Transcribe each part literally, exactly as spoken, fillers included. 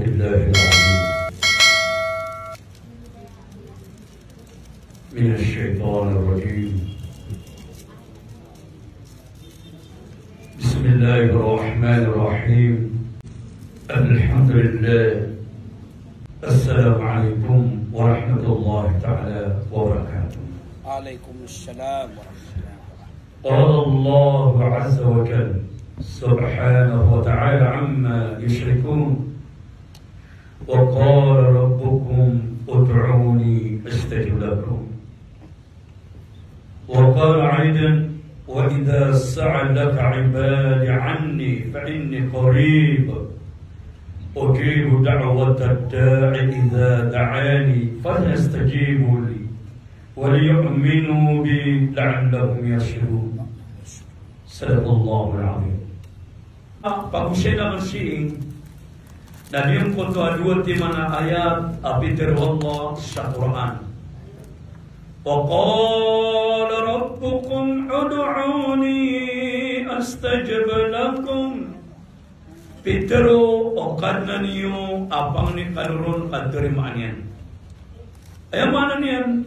بالله العظيم من الشيطان الرجيم. بسم الله الرحمن الرحيم. الحمد لله. السلام عليكم ورحمة الله تعالى وبركاته. وعليكم السلام ورحمة الله وبركاته. قال الله عز وجل سبحانه وتعالى عما يشركون. وقال ربكم ادعوني أستجب لكم. وقال أيضا وإذا سألك عبادي عني فإني قريب أجيب دعوة الداع إذا دعاني فليستجيبوا لي وليؤمنوا بي لعلهم يرشدون. صدق الله العظيم. Pagosay na kn sii na giyangkoto a dowa timan a ayat a pitharo o Allah sa Qur'an. Wa qala rabbukum ud'uni astajib lakum. Pitharo o Kadnan iyo a pangni kano ron ka tarimaan iyan. Aya maana niyan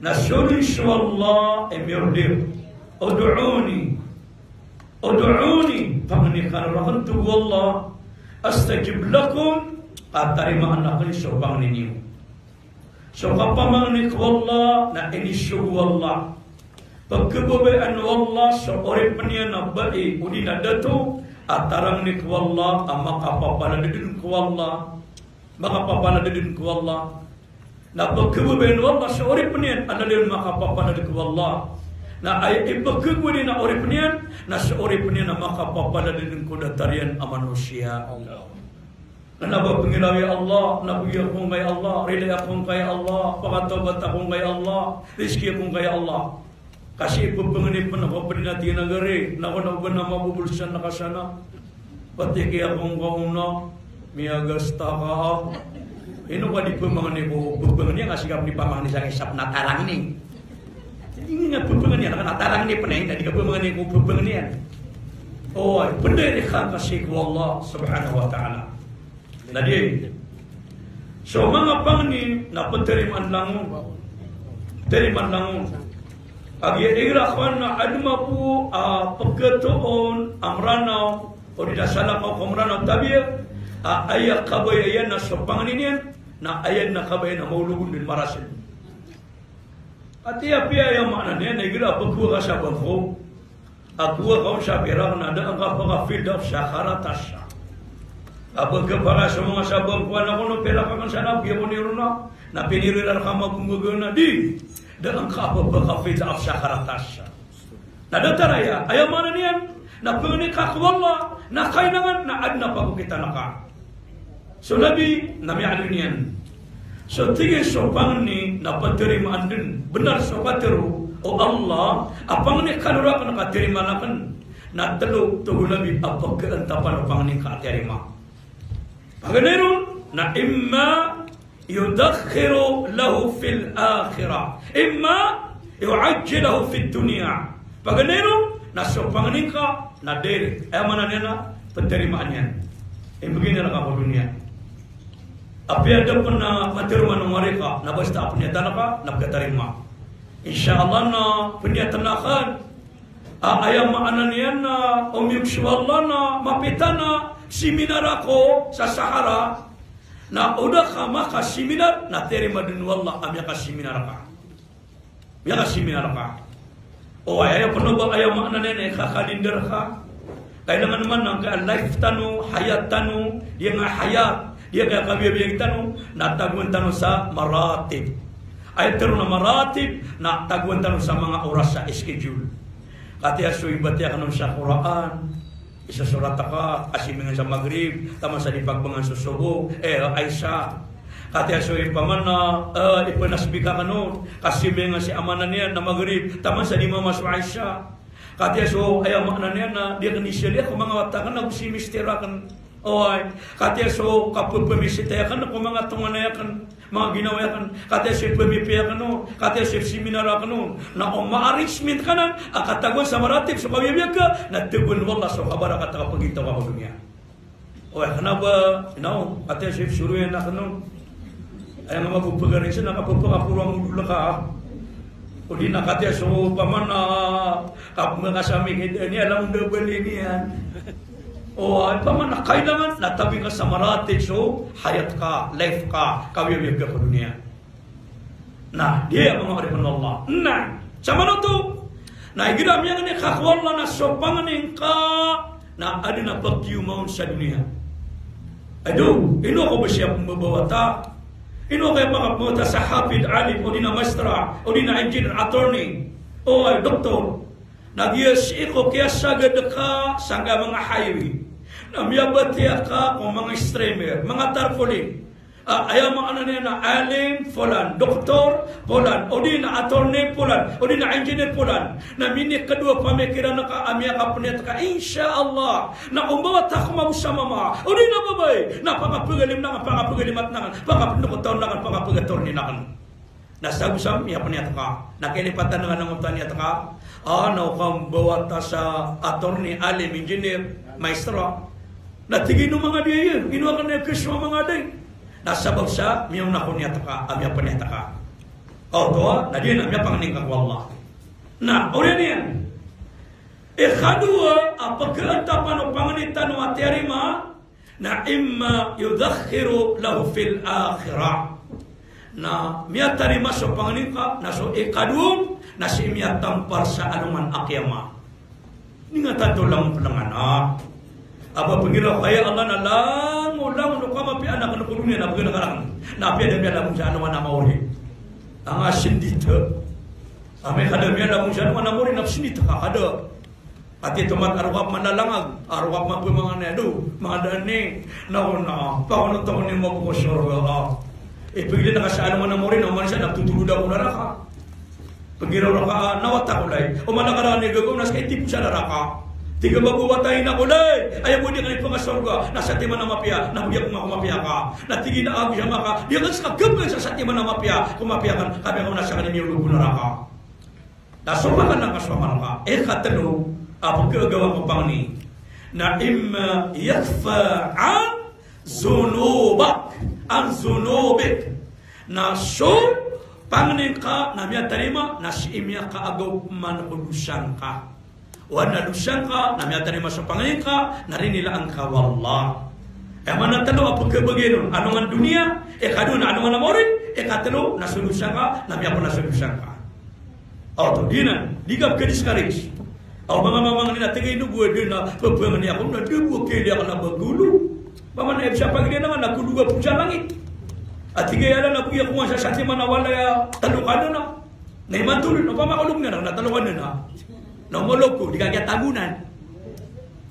na so dn so Allah i miyorder. Ud'uni. Ud'uni, pangni kano rakn, tig o Allah, astajib lakum, ka tarimaan akn so pangni niyo. So kapamangni ko Allah na inisogo o Allah. Pkhababayaan o Allah so oripn iyan a bai odi na dato a tarangni ko Allah a makapapalad dn ko Allah. Makapapalad dn ko Allah. Na pkhababayaan o Allah so oripn iyan a lalayon makapapalad ko Allah. Na aya ipkhagowad iyan a oripn iyan na so oripn iyan a makapapalad dn ko datar iyan a manosiya. Na ba pnggiraw ya Allah, na bgi ako ngka ya Allah, rilai ako ngka ya Allah, pakatawbat ako ngka ya Allah, rizki ako ngka ya Allah. Ka sii pphangni pn ko pd na tinagari, na ko na ba na mabobol san na ka sana. Pati kiya ko ngka ona, miyagasta ka. Ino ka di pphangni ko pphangni, nga sii ka pn di pamangni sa isap na tarangni. Ino nga pphangni, na ka na tarangni pn, na di ka pphangni ko pphangni. Oway, pnday rka sii ko Allah subhanahu wa ta'ala. Na di, so manga pangni na ptarimaan langon. Ptarimaan langon. Kagiya igira kowan na adn mambo a pkhatoon a Mranaw, odi na salakaw ko Mranaw tabiya, a aya kabaya iyan na so pangni niyan, na aya dn a kabaya na maolog on dn marasn. Ati apiya aya maana niyan na igira a pkhowa ka sa bangko, a khowa ka on sa pirak na da a ngka paka-fill up sa karatas. A pkhapiya ka sa manga sa bangko a na kono pirak akn sa na piya ko nirona, na pinirirar ka mabombaga na di. Da a ngka paka-fill up sa karatas. Na datar aya, aya maana niyan, na pangni ka ko Allah, na kainangan, na adn a pagokitan ka. So Nabi na miyaaloy niyan. So tig iyan so pangni na ptarimaan dn, bnar so katharo o Allah a pangni kano rakn ka tarimaan akn. Na tlo, tig o Nabi, a pkhaantapan o pangni ka a tiyarima. Paganay ron, na imma yudakhiru lahu fil akhirah, imma yu'ajjiluhu fid dunya. Paganay ron, na so pangni ka na direct, aya maana niyan na ptarimaan iyan. Imbgay niyan rka ko doniya. Apiya da pn a matarimaan o ngka rka, na basta a pniyatan ka na pkatarima. Insha Allah na pniyatan akn. A, aya maana niyan na omiyog so Allah na mapita na seminar ako sa Sahara. Na o da ka makaseminar, na tiyarima dn o Allah a miyakaseminar ka. Miyakaseminar ka. O aya, aya pn o ba aya maana niyan na ikakalindar ka. Kailangan man na angkaya life tano, hayat tano, giyangkaya hayat, giyangkaya kabiyabiyag tano, na tagoan tano sa maratib. Aya tharoon a maratib, na tagoan tano sa manga oras sa schedule. Katii a so imbatiya akn on sa Qur'an, isosorat ka, a simbingan sa Maghrib, taman sa di pagbangan so Subuh, eh, Isha. Katii a so ipaman na, eh, ipanasbih ka akn on, ka simbingan si amanan iyan na Maghrib, taman sa di mama so Isha. Katii a so, aya maana niyan na, di akn isaliya ko manga wata akn na go si mister akn. Oway, katii a so kapphamisita akn ko manga tonganay akn, manga ginawa akn, katii a so ipamipiya akn on, katii a so seminar akn on, na o ma-arrangement ka nan a katagoan sa maratib so kabiyabiyag ka, na tagoan o Allah so kabarakat a kapagintaw ka ko doniya. Oway, kna ba, inaw, katiya so ipsoro iyan akn on. Aya nga mapapagaring sa na kapapakaporo a modol ka. O di na katiya so pamana, kap-, makasami kay dn iyan, alam da bali niyan. Oway, pamana kailangan na tabi ka sa maratib so hayat ka, life ka, kawiyawiyag ka ko doniya. Na, di aya manga oripn o Allah. Na, samanoto. Na, igira miyangni ka ko Allah na so pangni ngka na adn a pagiyoma on sa doniya. Ado, ino ako ba siya pmbabawata? Ino ako ba pmbabawata sa hafid, alim, o di na maestra, o di na engineer, attorney, o, ay, doktor? Na giya sii ko kiyasagad ka sangka manga highway. Na miyabatiya ka ko manga streamer, manga tarpaulin. Ah, aya maana niyan na alim, polan, doktor, polan, o di na attorney, polan, o di na engineer, polan. Na minikadowa pamikiran ka a miyakapniyat ka, insha Allah. Na o mbawata ko mambo sa mama, o di na babay, na pakapagalim akn, pakapagalimat akn, pakapnoktor akn, pakapagatorni akn. Na sagosa miyapniyat ka. Na kalipatan nga na ngota niyat ka. Ah, na o ka mbawata sa attorney, alim, engineer, maestra. Na tig iyan o manga di aya, ino akn aya khasowa manga di. Na sabap sa miyaona ko niyat ka, a miyapniyat ka. Oto, na di na miyapangni ka ko Allah. Na, oriyan iyan. Ikadowa a pkhaantapan o pangni tano a tiyarima, na imma yudakhiru lahu fil akhirah. Na miyatarima so pangni ka, na so ikadowa on, na sii miyatampar sa alongan a qiyamah. Ini nga tanto langon pnangana. A ba pnggiraw ka, ya Allah, na langon, langon o kamapiya anak ko doniya na pnggiraw ka langon. Na apiya da miyalangon sa alongan a maori. Anga sindita. Amay ka da miyalangon sa alongan a maori na sindita ka, kada. Ati tomat a rokap manalangag, a rokap mapmangani, ado, manga da ni, na ko na, pakono to ko ni maboko sorga ka. Ipagilid ka sa alongan a maori na oman isa na totolod ako naraka. Pnggiraw raka, na wata ko lay. O mala ka raka ni gagaw na ska itipo sa naraka. Tig a ba bo wata ina ko lay. Aya bo di ka ni pngasorga, na satiman a mapiya, na bo di ako nga ko mapiya ka. Na tig iyan a ago sa maka, di ka ska gabgan sa satiman a mapiya, ko mapiya ka, kami ako na ska ni miyolog ko naraka. Na so makanan ka so amal ka. Ikatlo a pkhagawa ko pangni na imma yakfa an zunubak, an zunubik. Na so pangni ka na miyatarima na sii miyakaagaw pman ko dosa ngka. Oway, na dosa ngka na miyatarima so pangni ka na rinilaan ka o Allah. Aya maana tano a pkhabagi on, alongan doniya, ikadowa na alongan a maori, ikatlo na so dosa ngka na miyapna so dosa ngka. Oto, di nan, di ka pkha-discourage. Aw, manga mamangni na tig a ino bo a da na pphangni ako na da bo a khailay akn a ba golo. Pamana ibsa pagilid na nga na kolog a phoon sa langit. A tig a aya na bo iya ko nga sa satiman a walay a talokan na. Na imanto ron, opama kolog na, na talokan na. Na omolog ko, di ka kiyatagonan.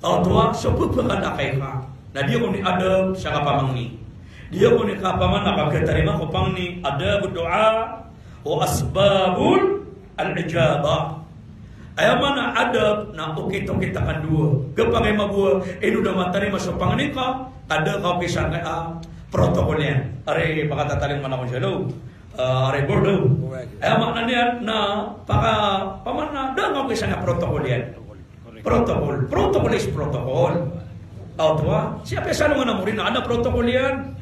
Oto a, so pphakadakay ka. Na di ako ni adab sa kapamangni. Di ako ni kapamana ka pkhatarima ko pangni, adab, doa, o asbabul al-ijabah. Aya maana adab na okit-okit a kandowa. Gpakay mabowa, ino da matarima so pangni ka, ka da ka okit sangkaya protocol iyan. Ari, pakatatalingoma ako sa lo. Ah, ari, bordo. Aya maana niyan na paka, pamana, da ka okit sangkaya protocol iyan. Protocol. Protocol is protocol. Oto a, siyapa sa alongan a maori na adn a protocol iyan.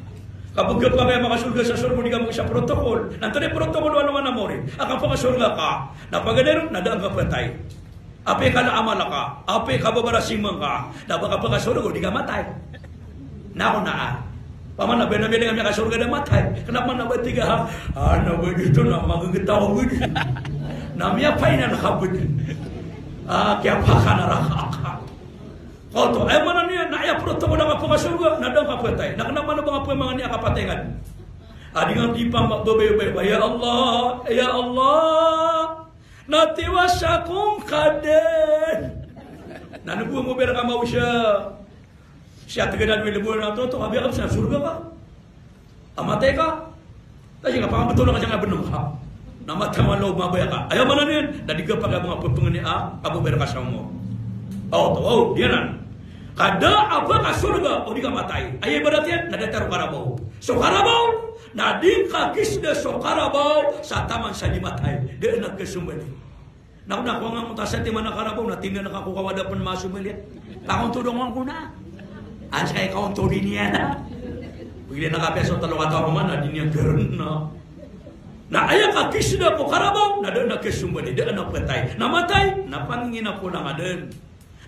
Ka bo gpakay makasorga sa sorga o di ka makaisa protocol. Na antonaa i protocol o alongan a maori a kapakasorga ka? Na paganay ron na da ngka phatay. Apiya kala a amal ka, apiya kababarasing ka, na ba ka pakasorga o di ka matay. Na ako na a. Pamana ba na miyaling a miyakasorga da matay. Kna pman a ba tig a, ha? Ah, na ba dito na magagataw a ba dito. Na miyapainan ka ba dito. Ah, kiyapakanaraka ka. Oto, aya maana niyan na aya protocol a kapakasorga na da ngka phatay. Na kna pman a ba nga phamangni a kapatay ngka. A di nga di pman babayobay, ya Allah, ya Allah. Na tiwasa ko ngka dn. Na nbo mo bira ka mawsa. Siya tigana dwi lbo na toto, apiya ka sa sorga ka. A matay ka. Taji nga pangabto na ka siya nga bnm ka. Na matay ka, mabaya ka. Aya maana niyan, na di ka pagabang a pphangni a, a bo bira ka sa omor. Oto, o, di anan. Ka da a ba ka sorga o di ka matay. Aya ibarat iyan na datar o karabaw. So karabaw, na di ka kisda so karabaw sa taman sa di matay. Da anan ka sombali. Na ko na ko nga ngota satiman a karabaw na tingnan ka ko kawada pn masombali. Pangontodong ko na. Ansa ka ikaonto di niyan. Pagilay na kapiya so talo kataw a mama na di niyan gawii na. Na aya kakisda ko karabaw, na da a kasombali, da a phatay. Na matay, na pangingina ko langadan.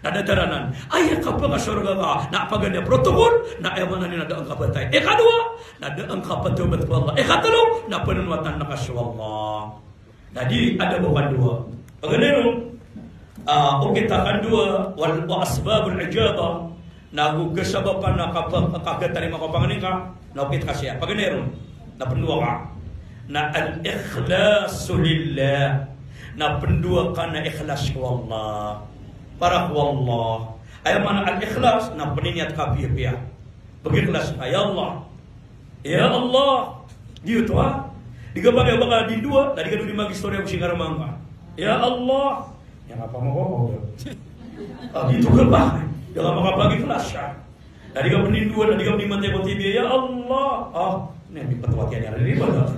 Na datar anan, aya kapakasorga ka, na paganay a protocol, na aya maana niyan na da a kapatay. Ikadowa, na da a kapatawbat ko Allah. Ikatlo, na panonowatan ka so Allah. Na di adab o kandowa. Paganay ron, ah, okit a kandowa, wal, wa asbabul ijaba, na go kasabapan a kapa-, kakatarima ko pangni ka, na okit ka siya. Paganay ron, na pndowa ka. Na al-ikhlasu lillah. Na pndowa ka na ikhlas ko Allah. Para ko Allah. Aya maana al-ikhlas, na pniniyat ka piyapiya. Pag-ikhlas ka, ya Allah. Ya Allah. Giyoto a. Di ka pagay ba ka di ndowa, na di ka dodi mag-istorya ko sii karoma ngka. Ya Allah. Ya nga pa mako ko. Ah, giyoto ka pa. Di ka makapag-ikhlas siya. Na di ka pnindowa, na di ka pnimantay ko T V, ya Allah. Ah, ini ptawat iyan, ya Allah.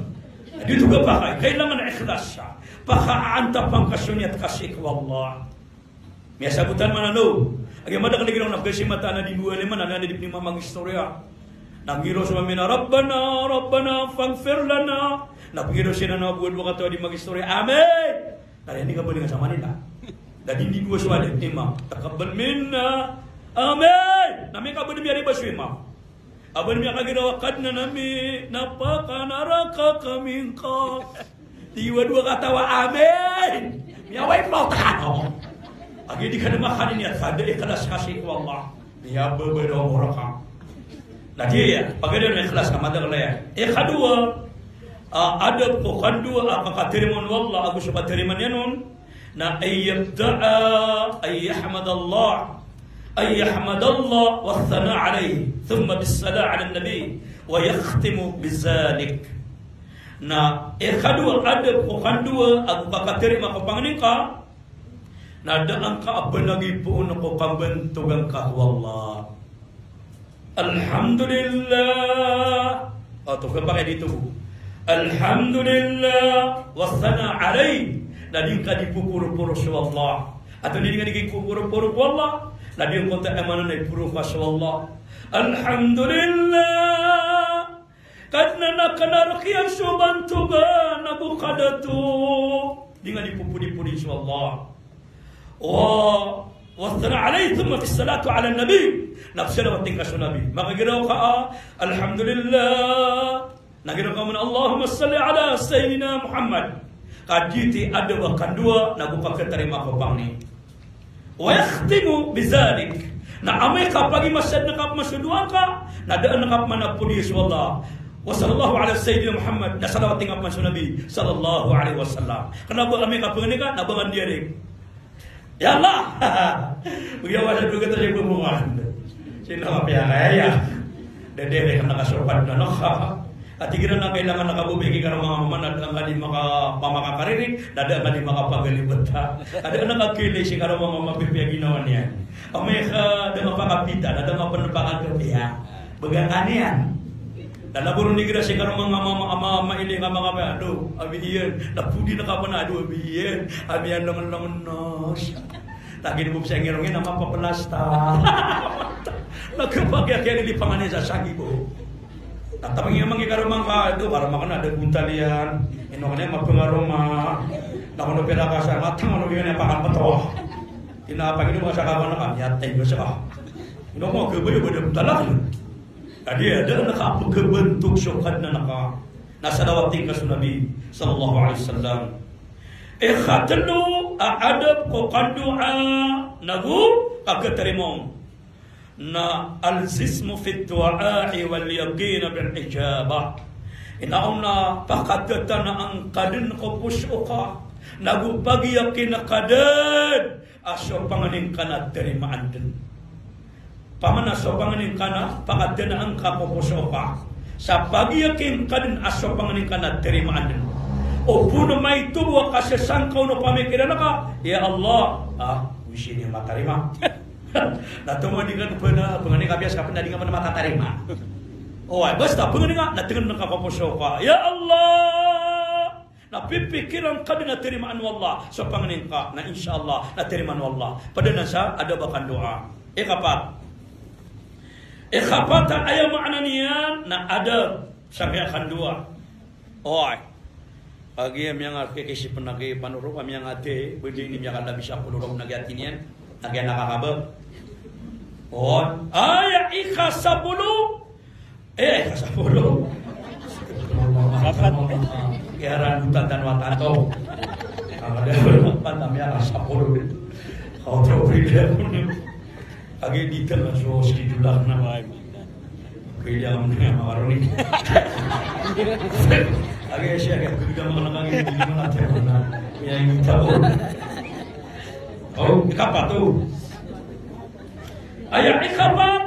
Na giyoto ka pa. Kailangan ikhlas siya. Pakaantapan ka so niyat ka sii ko Allah. Miyasabotan man ano. Agi madakl a giraw na pagkasi mataan a di ndowa lima na, na di pnimamag-istorya. Na giraw so mami na, Rabbana, Rabbana, faghfir lana. Na pgiraw siran a bo a dowa kataw a di mag-istorya. Amin. Na di ka ba di nga sa Manila. Na di ndowa so alim, imam. Taqabbal minna. Amin. Na miyakabd miyariba so imam. Aban miyakagiraw a Kadnan ami, na pakanaraka kami ngka. Di wa dowa kataw a amin. Miyaway mawt ka ano. Agi di ka na makanini a tada ikhlas ka sii ko Allah. Miyababa daw moraka. Na di iya, paganay a ikhlas ka madakl iyan. Ikadowa, ah, adab ko kandowa a kakatarimaan o Allah, ago so katarimaan iyan on, na an yabda'a, an yahmadallah, an yahmadallah wa thana alayh, thumma bis salah ala nabi, wa yakhtimu bizalik. Na ikadowa a adab ko kandowa ago kakatarima ko pangni ka, na da angka a panagi poon ko kambantogan ka ko Allah. Alhamdulillah. O, to, kapakay dito bo. Alhamdulillah. Wa thana alayh. Na di ngka di poporoporo so Allah. Ato di ngka di poporoporo ko Allah. Na di ngka ta emanan na iporo ka so Allah. Alhamdulillah. Kadnan a kna rk iyan so bantogan ago kadato. Di ngka di popodipodi so Allah. Wa, wa thana alayh thumma bis salatu ala nabi. Na psalawat ngka so Nabi. Makagiraw ka a, Alhamdulillah. Na giraw ka man, Allahumma salli ala Sayyidina Muhammad. Ka giyoto i adab a kandowa, na go kakatarima ko pangni. Wa yakhtimu bizalik. Na amay ka pagimasa dn ka pman so dowa ngka, na da a ngka pman a podi so Allah. Wa sallallahu ala Sayyidina Muhammad, na salawat ngka pman so Nabi, sallallahu alayhi wasallam. Kna ba amay ka pangni ka, na ba ngka ndiyarik. Ya Allah! Bagi a wasa dowa kataw sa ibabungan. Sii na mapiya ka aya. Da dn a kasopan na ngka. Ati giran a kailangan a kabobay ki karoma ngka mama na da ngka di makapamakakariri, na da ngka di makapagalibet. Ka da ngka kailay sii karoma ngka mama pipiya ginawa niyan. Amay ka da ngka pakapita, na da ngka pn pakakapiya. Bgan ka niyan. Na laboron igira sii karoma ngka mama, ama, ama, ini ngka mama, ado, abi iyan. Na podi na ka pn, ado, abi iyan. Abi iyan, langon, langon, nos. Lagid bo psangirong iyan a mapaplasta. Na kapakay a kiyalilipangan iyan sa sagi bo. Na tapang iyan manggi karoma ngka, ado, karoma ngka na da bontal iyan. Ino ka niyan mapangaroma. Na kono pira ka sa mata, kono iyan a pakan patawa. Ina pangino ka sa kawan ka, miyatay ka sa. Ino ko kabayo ba da bontal ka. Adi, da ngka pkhabantog so Kadnan ka. Na salawat ngka so Nabi sallallahu alayhi wasallam. Ikatlo a adab ko kandowa, na go kakatarima on, na al-jazmu fid du'a'i wal yaqin bil ijabah. Ino on na pakatatanan ka dn ko poso ka, na go pagiyakin ka dn a so pangni ngka na tarimaan dn. Pamana so pangni ngka na pakatatanan ka ko poso ka, sa pagiyakin ka dn a so pangni ngka na tarimaan dn. O poon maito bo a kasasangkaw o pamikiran ka, ya Allah, ah, wisi ini matarima. Na tomo di ngka pn, pangni ka biasa ka pn, na di ngka pn matatarima. O, ay, basta pangni ngka na tngan ngka ko poso ka, ya Allah. Na pipikiran ka dn a tarimaan o Allah so pangni ngka, na insha Allah na tarimaan o Allah. Pd anan sa adab a kandowa. Ikapat. Ikapat a aya maana niyan na adab sangkaya kandoa. Oway. Kagiya miyanga kikisipn a ki panoro ka miyanga ti, bdi ini miyakalabi sapolo ragon a giyati niyan, a giya nakakabag. Oway. Aya ikasapolo. Eh, ikasapolo. Apat. Kiyaran duta tano a tanto. Ang ada apat na miyakasapolo. Kaoto, pwede ako. Agi di tanga so schedule ak na. Kaya ang mga makaroni. Agi siya, kaya kaya mga nakangin, hindi naman natin na. Kaya yung tao. Oh, ikapat, oh. Aya ikapat,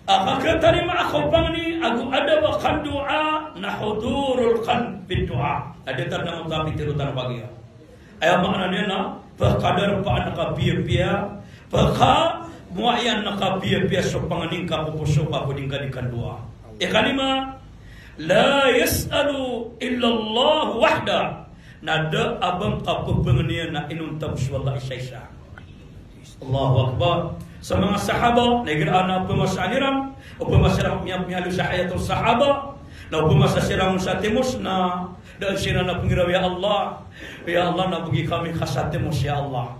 a kakitarima a kapangni ago adab a kandoa na hudurul qalb bid du'a. Na datar na mutapitiro tano kagiya. Aya maana niyan na, pkadarpaan ka piyapiya, pkamoayan ka piyapiya so pangni ngka ko poso ka ko di ngka di kandoa. Ikalima, la yas'alu illa Allah wahda. Na da a ba ngka pphangnian na inonta bo so Allah isaisa. Allahu Akbar. Sa manga sahaba, na igira a pmasa iran, o pmasa iran miya-, miyaaloy sa hayatus sahaba, na o pmasa siran sa timos, na da siran a pnggiraw, "Ya Allah, ya Allah, na bgi kami ka sa timos, ya Allah."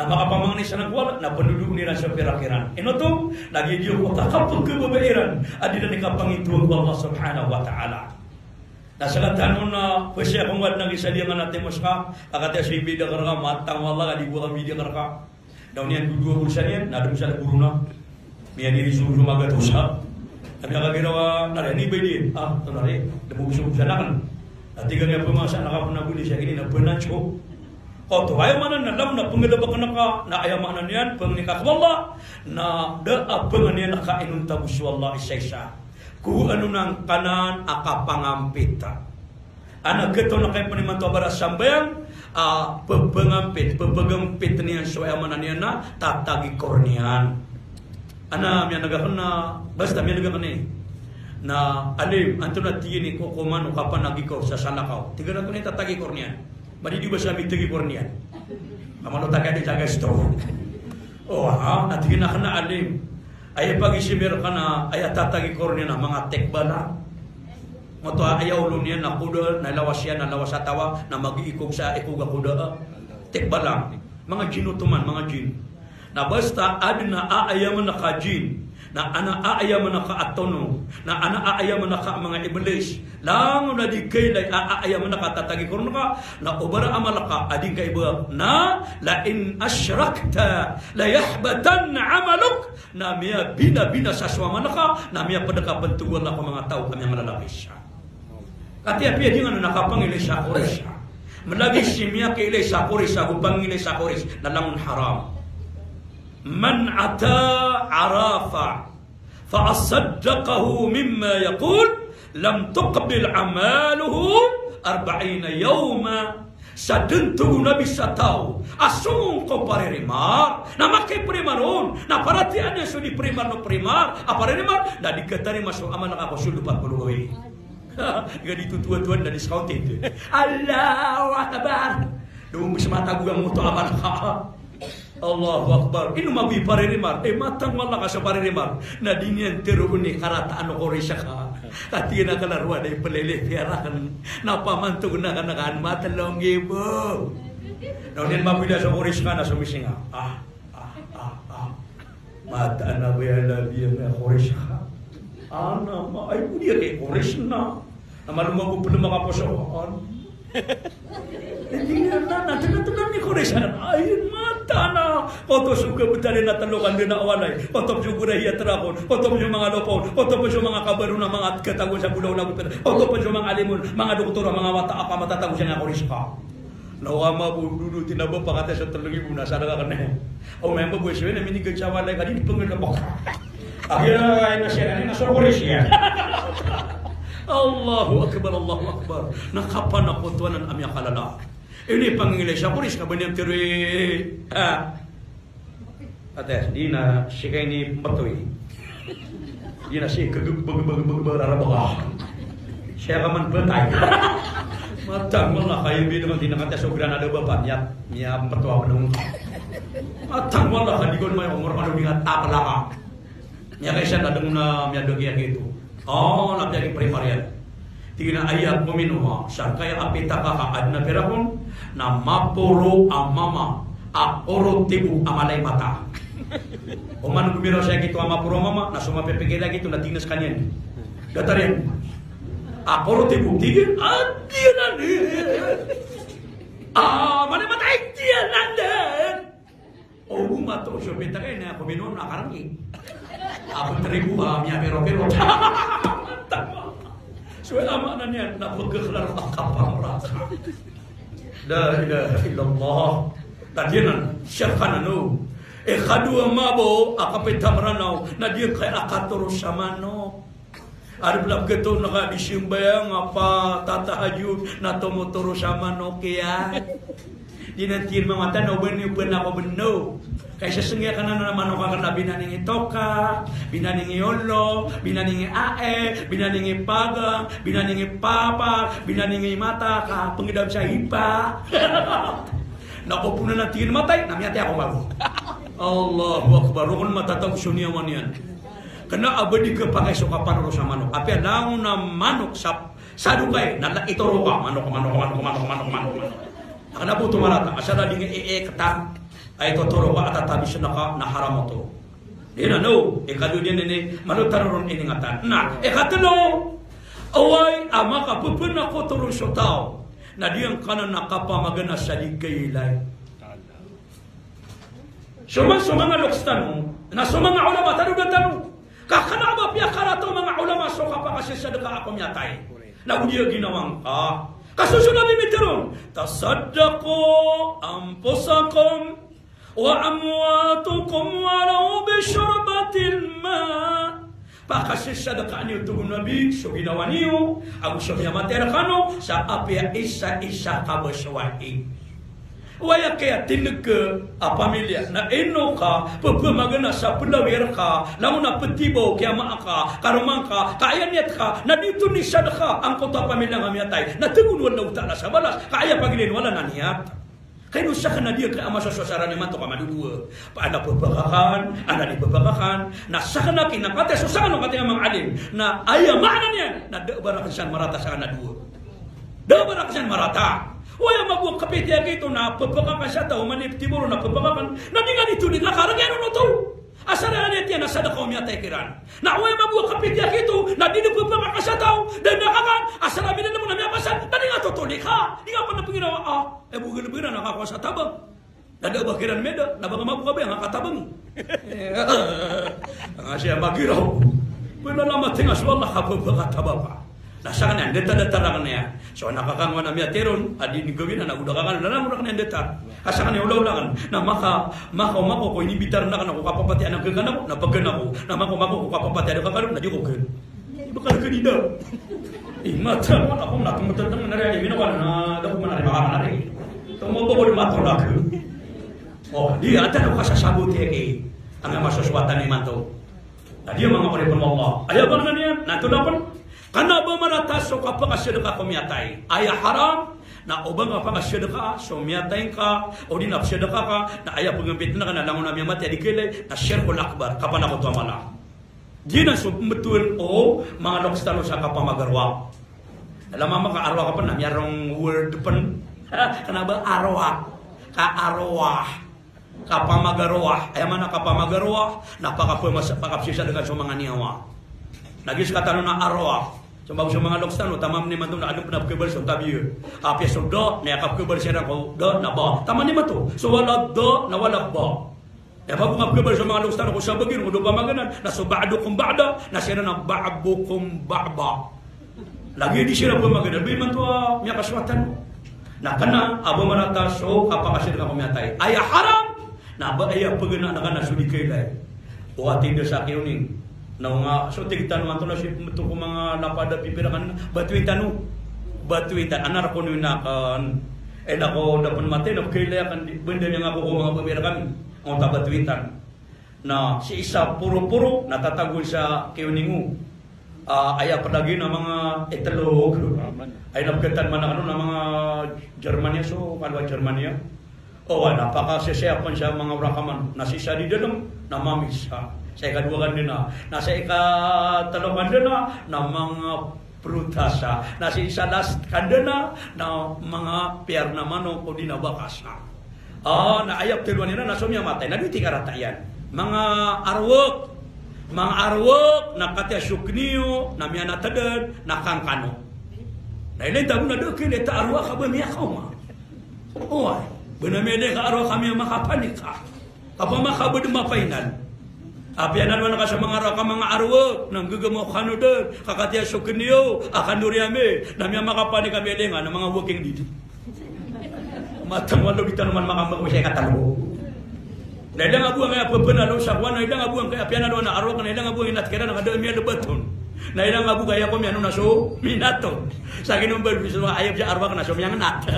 Na makapamangni siran ko Allah, na pndodoon iran so pirak iran. Ino oto, na giyoto a kapngkababaya iran a di iran di kapangintoa ko Allah subhanahu wa ta'ala. Na sktano na pzaya ko ngka na gii sa di ngka na timos ka, ka kati a so ibida ka rka, matang wala ka di bo ka bida ka rka. Na o niyan dodowa ko sa niyan, na adn sa na korona. Miyaniri so, so magatosa. Na miyakagiraw a, na ri, ini ba ini? Ah, oto na ri, da bo so, so sa akn. Na tig iyan a pmasa na ka pn a bo ini sa ini, na pnanso. Oto, aya maana na lam na pnggalbk ngka, na aya maana niyan, pangni ka ko Allah, na da a pangni ngka inonta bo so Allah isaisa. Ko ano na ngka nan a kapangampit. Ana gto na kay pn imanto a bara sambayang, a, ppangampit, ppagampit niyan so aya maana niyan na tatagikor niyan. Ana miyan'g akn na, basta miyan'g akn i. Na alim, antonaa tig iyan i kokoman o kapanagikor sa salakaw. Tig iyan a antonaa i tatagikor niyan. Madi di ba sa mitagikor niyan. Amay oto ka di tagasto. O, ha, na tig iyan akn na alim. Aya pagizimir ka na, aya tatagikor niyan na manga tekbalang. Oto a aya olo niyan na koda, na lawas iyan, na lawas a tawa, na magiikog sa ikog a koda. Tekbalang. Manga jin oto man, manga jin. Na basta adn a aayamn ka a jin, na ana aayamn ka a tono, na ana aayamn ka a manga iblis. Langon a di kailay a aayamn ka a tatagikor ngka, na o bara amal ka a di ngka iba, na la in ashrakta la yahbatanna amaluk. Na miyabinabina sa so amal ka, na miyapd ka pn tig o Allah ko manga taw a miyangalalabis. Katii a piya di ngka na kapangilay sa Quraysh. Mlagid si miyakiilay sa Quraysh, ago pangilay sa Quraysh, na langon haram. Man ata arrafan fa saddaqahu mimma yaqul, lam tuqbal amaluhu arba'ina yawma. Sa dn, tig o Nabi, sa taw a song ko paririmar, na makiprimar on, na paratiyayaan iyan so di primar o primar a paririmar, na di katarima so amal ka ko soldo pat polo gawii. Iga di totowa-towa na di scouted. Allahu Akbar. Doon mo sa matago ang moto amal ka. Allahu Akbar. Ino mago i paririmar? Eh, matang wala ka sa paririmar. Na di niyan tharoon i karataan o Quraysh ka. Katii na kala roo a da i plilipiya rakn. Na pamantog na ka na kaan matlo nggibo. Na o niyan mabida sa Quraysh ka na somisinga. Ah, ah, ah, ah. Mataan a ba aya labiyan a Quraysh ka. Ana ma, ay, bo di aya Quraysh na. Na malo mago plma ka poso. An. Di na, na, na, tna, tna ni Quraysh na. Ay, mataan a. Koto so kabtad iyan a tlo ka dn a walay. Koto so gorahiya trakon. Koto so manga lopaon. Koto so manga kabaro na manga katago sa golaw na goto. Koto so manga alim on. Manga doktor a manga wata a kamatatago sa nga Quraysh ka. Na o ama bo dodo tina ba pakatay sa tlo nggibo na sa da ka kna. O maya ba bo siya na minigay sa walay ka di pnggalbk. Akhir na siya na so Quraysh iyan. Allahu Akbar, Allahu Akbar. Na kapanakotowan a miyakalala. Ini pangilay sa Quraysh ka ba niyan tharoon. Ha. Ate, di na sii ka ini mbtowi. Di na sii ka gb-, bg-, bg-, bg-, bg-, rarabaka. Sii ka man btay. Matang wala ka ibi dn di na kata so granada ba pa niya, niya mbtowa ba dn. Matang wala ka di kon may umor ka di nga tapla ka. Miyakaisa na dn na miyadog iyan giyoto. O, na piyagiprimariyan. Tig iyan a aya kominowa, sangkaya a pitaka ka adn a pira kon, na maporo a mama a korotibo a mala i mata. Oman gomiraw saya giyoto a maporo a mama, na so mapipikir iyan giyoto na tig iyan skaniyan. Datar iyan. A korotibo, tig iyan, a di anan. A mala i mata, a di anan dn. O, gomatoon so pitaka iyan a kominowa na karanggi. A ptribo a miyapiro-piro. So, aya maana niyan na pagkaklar a kapamrata. La ilaha illallah. Na di anan, siya ka na no. Ikadowa mambo a kapita Mranaw, na di anan kaya a katoro sa manok. Ari bla pgto na ka di simbayang a patatahajud na tomotoro sa manok iyan. Di anan tig iyan mambo a tano bn iyo bn ako bn no. Kay sasnggiya ka na manok akn na binaning i toka, binaning i olo, binaning i ae, binaning i pagang, binaning i papar, binaning i mata, ka pngdam sa ipa. Na opona na tig iyan matay, na miyatay ako mambo. Allahu Akbar. Rokon matatago so niyawa niyan. Kna a ba di khapakay so kapanoro sa manok. Apiya langon a manok sa, sa dokay, na la itoro ka, manok, manok, manok. Kna ba oto marata, asar a di nga iikta, a itotoro ka a tatabisn ka na haram oto. Di anan, no, ikadowa niyan ini, malo tano ron iningatan. Na, ikatlo, oway a makapphanakoto ron so taw, na di angkanan a kapamagana sa di kailay. So man so manga loks tano, na so manga ulama tano, da tano. Ka kna a ba piyakarata o manga ulama so kapakasasadka ko miyatay. Na go di a ginawa ngka. Ka so, so Nabi mitharo on, "Tasaddaqu anfusakum wa amwatakum walaw bishurbatil ma." Pakasasadkaan iyo, tig o Nabi, so ginawa niyo ago so miyamatay rkano sa apiya isa-isa ka ba so wai. Oway a kiyatindg a pamilya na ino ka pphamaganaa sa plawi rka, langon a ptibaw, kiyama ka, karoma ngka, ka aya niyat ka na di oto nisadka angkoto a pamilya nga miyatay, na tgn o Allahu Ta'ala sa balas, ka aya pagilayn o Allah na niyat. Kay no sakn a di ka a masosowa sa rani mato ka madodowa. Pd a pphakakan, ana di pphakakan, na sakn a kinakataya so sakn o katii a manga alim. Na aya maana niyan, na da a ba rakn san marata sa ana dowa. Da a ba rakn san marata. Oway a mambo a kapitiya giyoto na pphakakan sa taw, oman i ptibaw ron na pphakakan. Na di nga di oto di kakargn oto. Asar a niyat iyan na sadka o miyatay kiran. Na oway a mambo a kapitiya giyoto na di dn pphakakan sa taw, da dn a kakan, asar a milalm on na miyapasad, na di nga totoli ka. Di nga pn pngiraw a, ah, e bo gn bgn a kakowa sa tabang. Na da a ba kiran miyada, na ba nga mambo ka ba nga katabangi. Nga siya magiraw. Pn a lamat nga so Allah ka pphakatabang ka. Na sakn iyan, datar-datar rakn iyan. So, na kakan o ana miyatay ron a di niyan gawii na, na go da kakan, na langon rakn iyan datar. Ka sakn iyan olaola rakn. Na maka, maka, maka ko inimbitar rakn ako kapapatiya na kakan ako, na pagkan ako. Na maka, maka ko kapapatiya na kakan, na di ko kan. Di ba ka kan ida? Imata ako na tomatang na rin, di ba na, na da ko man ari makakan ari. Tomo ba ko di matolak. O, di ata ko kasasabot iyan ki. Anga masosowatan imanto. Na di a manga oripn o Allah. Aya ba nga niyan, na oto na pn. Kna a ba marata so kapakasadka ko miyatay. Aya haram, na o ba nga pakasadka so miyatay ngka, o di na psadka ka, na aya pgmbit na ka na langon a miyamatay a di kailay, na shirkul akbar, kapanakoto a mala. Di na so mbtowan o manga loks tano sa kapamagarwa. Alam a maka arwa ka pn, na miyarong word pn. Kna a ba arwa, ka arwa. Kapamagarwa, aya maana kapamagarwa, na pakapmasa, pakapsisadka so manga niyawa. Na giya skatano na arwa. So manga, so manga loks tano, taman imanto na adn pn a pkhabal so tabiya. Apiya so da, na aya kapkhabal siran ko da, na ba. Taman imanto. So wala da, na wala ba. Aya ba ko kapkhabal so manga loks tano ko sabagi ron ko da pamaganan, na so ba'dukum ba'da, na siran na ba'bukum ba'ba. Lagid i siran pmaganan, ba imanto a miyakasowatan. Na kna a ba marata so kapakasadka ko miyatay. Aya haram, na ba aya pagana na kna so di kailay. O ati da sa kiyoning. Na o nga, so tig tano anto na si mto ko manga lapad a pipira kan, batoin tano. Batoin tano, anar ko no inakan. E na ko da pn matay, na kailay akan, di, banda niyan ako ko manga pipira kan. O ta batoin tano. Na si isa poro-poro na tatago sa kiyoning o. Ah, aya pd a giya na manga itlog. Aya na pkatan man a kano na manga Germania, so kano a Germania. O, na pakasisiyapn sa manga orakaman. Na si isa di dalm na mamis. Ah, Sa ikadowa kandana, na sa ikatlo kandana, na manga prutas. Na sa isa last kandana, na manga piyar na manok odi na bakas. Ah, na aya ptharoon iran na so miyamatay na di ti karata iyan. Manga arwek, manga arwek na katiya so kniyo na miyanatadn na kankano. Na ilay ta bo na da kn ilay ta arwek a ba miyakaoma. Oway, ba na miyailay ka arwek a miyamakapanik ka. Kapamakabadan a final. Apiya na lowan ka sa manga arwek a manga arwek na nggagamokan o dn, ka katiya so kniyo a kandori ami, na miyamakapanik ami a lenga na manga waking didi. Matang walo di tano man makambako sa ikatalo. Na ilang a bo angkaya pepena lo sa kowan, na ilang a bo angkaya apiya na lowan a arwek, na ilang a bo angkaya inat kiran na kada miyalebat on. Na ilang a bo angkaya ko miyano na so minato. Sa kinombal biso aya biya arwek na so miyangenat.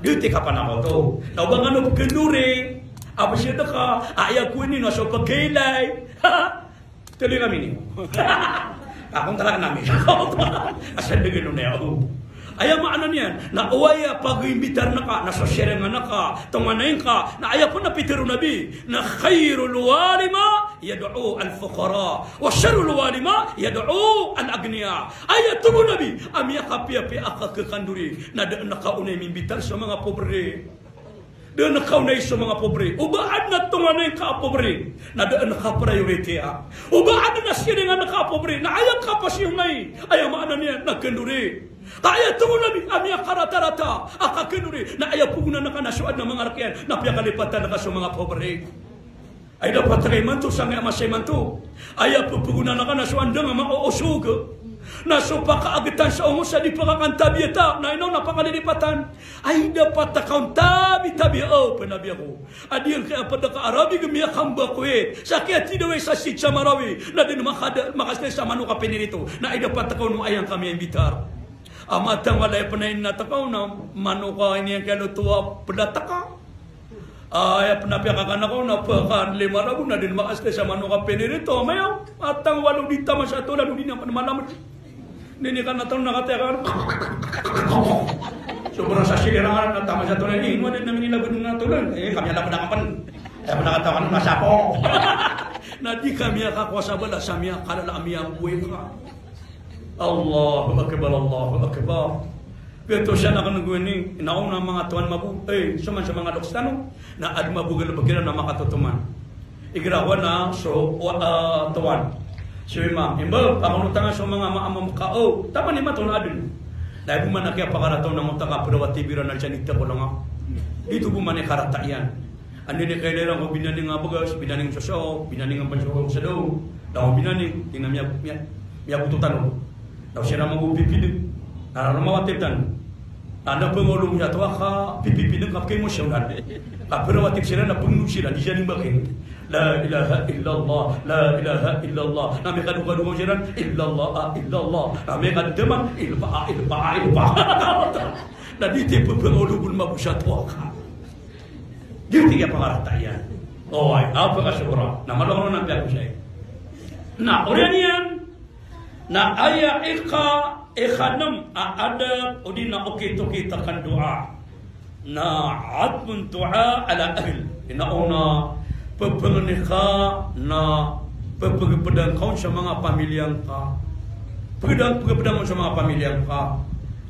Di ti kapanakoto. Na o ba ngano pekendori. Apiya sii deka, aya ko ini na so pekailay. Teli kami ni. Akong tarak nami. Asal degen o na ya. Aya maana niyan, na o aya pagimbitaren ka, na so sirengan ka, tonganay ka, na aya pen a pitero o Nabi, na khairul walima yad'u al-fuqara, wa sharrul walima yad'u al-aghniya. Aya tero o Nabi, a miyakapiyapiya a kakekandori, na da a kaonay mimbitar so manga pobre. Da a kaonay so manga pobre. O ba aden a tonganay ka a pobre, na da a kapriority a. O ba aden a sirengan ka a pobre, na aya kapasiyongay. Aya maana niyan na kendori. Ka aya tero o Nabi a miyakaratarata a kakendori, na aya pegonan ka na so aden a manga rek iyan, na piyakalipatan ka so manga pobre. Ay dapat ka imanto sangkaya masa imanto. Aya pepegonan ka na so andang a maoosog. Na so pakaagetan sa omos a di pakakantabiya ta, na ino na pakalilipatan. Ay dapat ka on tabi-tabiya, o penabi ako. A di angkaya ped ka a rabi a miyakambako i. Sa kiyatidaway sa sitsa Marawi. Na di na makada, makasle sa manok a pinirito. Na ay dapat ka on o aya angkaya miyambitar. A matang walay pen a inat ka on a manok a ini angkaya loto a pelat ka. Aya pen a piyakakan ako na pekan lima ragon na di na makasle sa manok a pinirito. Maya, matang walo di taman sa tolan, di na pen malamed. Ini kan na tolan na katiya kan. Sobra sa silirangan na taman sa tolan. Ini, ino di na minilabed na tolan. Eh, kami a lamed a kapen. Aya pen a kataw kan na sapo. Na di kami a kakowa sa bala sa miyakalala a miyamboy ka. Allahu Akbar, Allahu Akbar. Pito siya na kano gowani, na o na manga towan mabo, eh, so man so manga loks tano, na aden mabo galebek iran na makatotoman. Igira kowan na so, wa-, ah, towan. So imam, imba, pakonotan so manga maamam ka, o, taman i matoon aden. Na ibo man a kiyapakarata on na ngota ka ped a wati biran na siyan ita ko langa. Ito bo man i karata iyan. Anda ini kailay iran ko binaning a bagas, binaning soso, binaning a banso ko sado. Daw binaning, ina miya, miya, miyaboto tano. Daw siran mambo pipideng. Na raroma wati tano. Anda pengolong ya to a ka pipipideng ka pekay mo siya unan. Ka pera wati siran na pengolong siran, di siran imbakin. La ilaha illallah, la ilaha illallah. Na miyakadokadok siran, illallah, ah, illallah. Na miyakadokadok, ilpa, ah, ilpa, ah, ilpa. Na di ti pepengolong mabo sa to a ka. Di ti kiyapangarata iyan. Oway, a pekasobra. Na malo na piyakosay. Na oriyan iyan, na aya ika, ikanem a adat, odi na okit-okit a kandoa. Na atfun du'a ala ahl. Ina ona, pepengeni ka, na pepegepedang ka on sa manga pamilya ngka. Pegedang, pegepedang on sa manga pamilya ngka.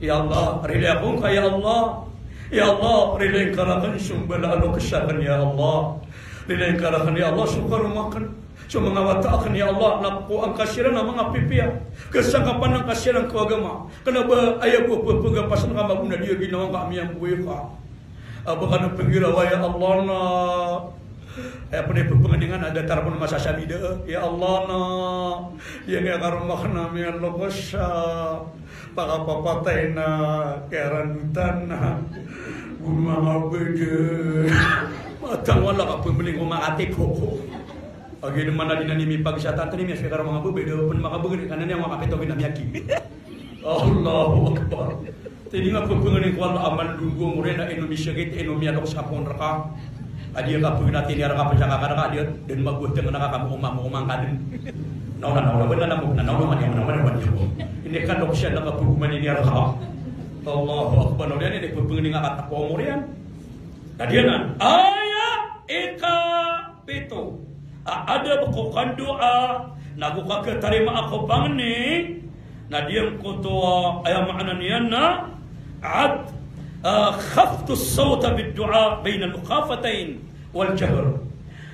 Ya Allah, rilai ako ngka, ya Allah. Ya Allah, rilai ngka raken so mbala a lokes aken, ya Allah. Rilai ngka raken, ya Allah, so karoma aken, so manga wata aken, ya Allah, na pekowaan ka siran a manga pipiya. Kesangkapan angka siran ko agama. Kena ba aya bo pepegapasen ka mabo na di a ginawa ngka a miyamboy ka. A ba ka na penggirawa, ya Allah, na Aya pen i pepengeningan a datar pen masasabi da, ya Allah na, aya nga karoma aken a miyalokes a pakapapatay na kiyarandutan na gonwa nga beda. Matang wala ka pembeling ko makatipoko. Agi deman a di na ni mipagisatan tani miyasoy karoma nga beda pen makabegeni kanan iya nga kapito gina miyaki. Allahu Akbar. Tini nga pepengening ko Allah a mandunggo mori na ino misegit, ino miyalok sa pon reka. Adi ka pegna tini reka pesaka ka reka, adi den mabuat dengan ka kamu omang, omang kaden. Nauna, nauna, nauna, nauna, nauna, nauna, nauna, nauna. Ini kan dok siya naka peguman ini reka. Allahu Akbar. Nauna ini pepengening nga kata ko morian. Tadi nan. Aya ika pito. A adab ko kandoa, nago kakatarimaa ko pangni, na giyangkoto a aya maana niyan na ad, ah, khafdus sawt bid du'a bainal mukhafatayn wal jahr.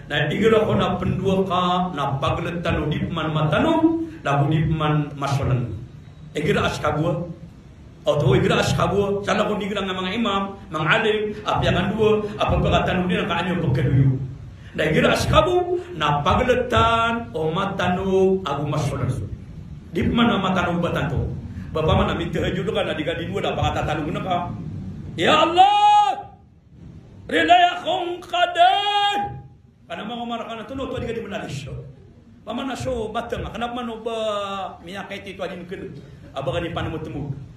Na igira ko na pndoa ka na pagltan o di pman matano, nago di pman masolan. Igira a ska bo a Oto, igira a ska bo, sa na kon igira nga manga imam, manga alim, a piyangandoa, a pphakatano niyan ka an iyo pkhadoyo. Na igira a ska bo, na pagltan o matano ago masolan. Di pman a matano ba tanto. Ba pman a mitahajjud ka na di ka dindoa na pakatatanong ka. Ya Allah! Rilai akong kadan! Kna a manga Omar kna a tono oto a di ka di manalis. Pamana so matng, kna a pman o ba miyakaiti oto a di nkn. A ba ka di panemotemo.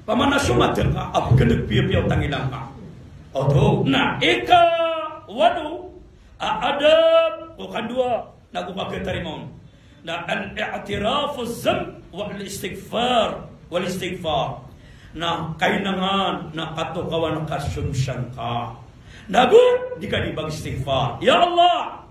Pamana so matng ka, a pkn piyapiya o tangila ngka. Oto, na ika walo a adab ko kandoa nago kakatarimaa on na al-i'tiraf biz-zanb wal-istighfar, wal-istighfar. Na kailangan na katokawan ka so dosa ngka. Nago di ka di mag-istighfar. Ya Allah!